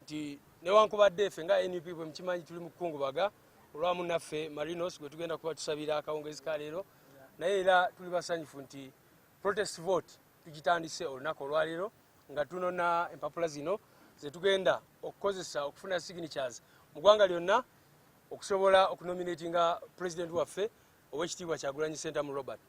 Nti newankubadde ffe nga NUP, bwe mukimanyi, tuli mu kukungubaga olwa munnaffe Marinos gwe tugenda kuba tusabira akawungezi ka leero, naye era tuli basanyufu nti protest vote tugitandise olunaku olwaleero nga tunona empapula zino zetugenda okukozesa okufuna signatures mu ggwanga lyonna okusobola okunominatinga president waffe, Owekitiibwa Kyagulanyi Sentamu Robert.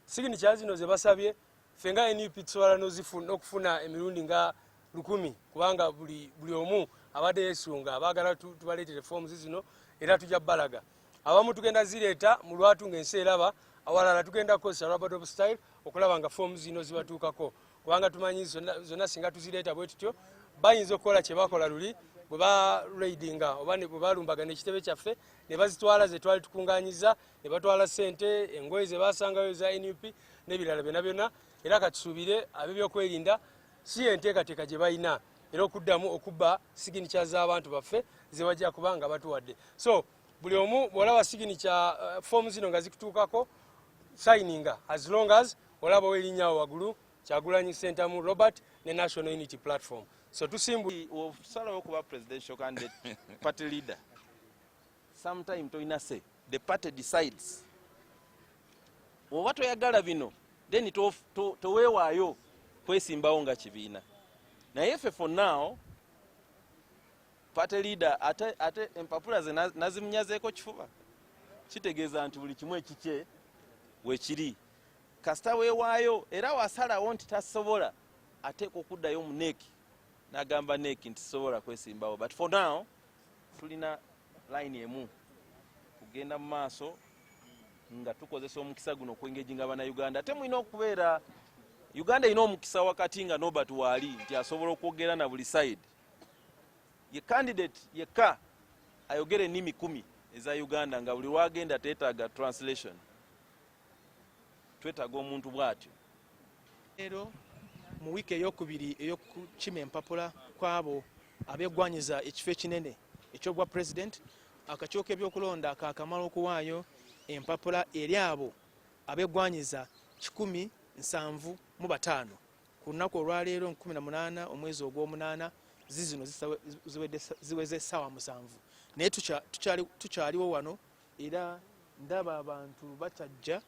Signatures zino zebasabye, ffe nga NUP tusobola n'okufuna emirundi nga 1000, kubanga buli omu abadde yesunga, baagala tubaleetere forms zino, era tujja balaga. Abamu tugenda zireeta mu lwatu ng'ensi eraba, awalala tugenda kukozesa rub-a-dub style okulaba nga forms zino zibatuukako, kubanga tumanyi zonna singa tuzireeta bwe tutyo bayinza okukola kye bakola luli bwe ba raidinga oba bwe balumbagana ekitebe kyaffe ne bazitwala ze twali tukunganyiza, ne batwala sente, engoye ze basangayo za NUP n'ebirala byonna byonna. Era katusuubire ab'ebyokwerinda si enteekateeka gye balina era okuddamu okubba signature z'abantu baffe ze bajja kuba nga batuwadde. So buli omu bw'olaba signature form zino nga zikutuukako, signinga, as long as olabawo erinnya waggulu, Kyagulanyi Sentamu Robert ne National Unity Platform. So tusimbu Osalawo okuba presidential candidate, party leader, sometime toyina say, the party decides. Oba toyagala bino, then toweewaayo kwesimbawo nga kibiina. Naye ffe for now, party leader ate empapula ze nazimunyazeeko kifuba, kitegeeza nti buli kimu ekikye wekiri. Kasita weewaayo era wasalawo nti tasobola, ateeka okuddayo mu NEC n'agamba NEC nti sisobola kwesimbawo. But for now tulina line emu, kugenda mu maaso nga tukozesa omukisa guno okwengaginga Bannayuganda. Ate mulina okubeera, Uganda erina omukisa wakati nga Nobert waali nti asobola okwogera na buli side. Ye candidate yekka ayogera ennimi 10 eza Uganda, nga buli lwagenda teetaaga translation. Twetaaga omuntu bw'atyo. Leero mu wiiki eyokubiri ey'okukima empapula kwabo abeegwanyiza ekifo ekinene ekyobwa president, akakiiko k'ebyokulonda kakamala okuwaayo empapula eri abo abeegwanyiza 175. Ku lunaku olwaleero 18 omwezi ogw'omunaana, zizino ziweze essaawa 7, naye tukyaliwo wano era ndaba abantu bakyajja.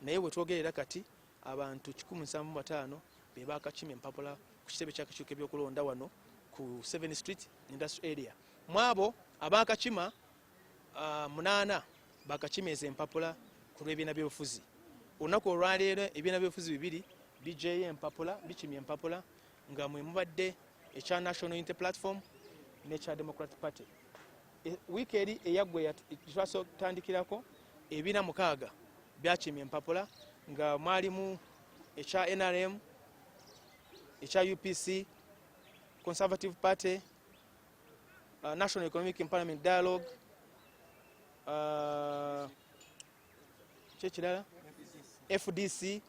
Naye bwe twogerera kati, abantu 175 be bakakima empapula ku kitebe ky'akakiiko k'ebyokulonda wano ku 7 Street, Industrial Area. Mu abo abakakima, munaana bakakima ezo empapula ku lw'ebiina byobufuzi. Olunaku olwaleero ebiina byobufuzi bibiri bijeeyo empapula, bikimye empapula, nga mwe mubadde ekya National Unity Platform n'ekya Democratic Party. Wiiki eri eyaggwa twasotandikirako, ebiina mukaaga byakimye empapula, nga mwalimu ekya NRM, ekya UPC, Conservative Party, National Economic Empowerment Dialogue, kyekirala FDC,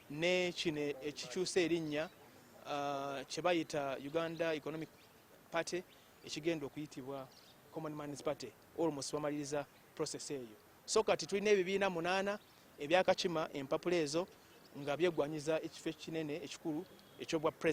ne kino ekikyusa erinnya kye bayita Uganda Economic Party, ekigenda okuyitibwa Common Man's Party. Almost bamaliriza process eyo. So kati tulina ebibiina munaana ebyakakima empapula ezo nga byegwanyiza ekifo ekinene ekikulu ekyobwa president.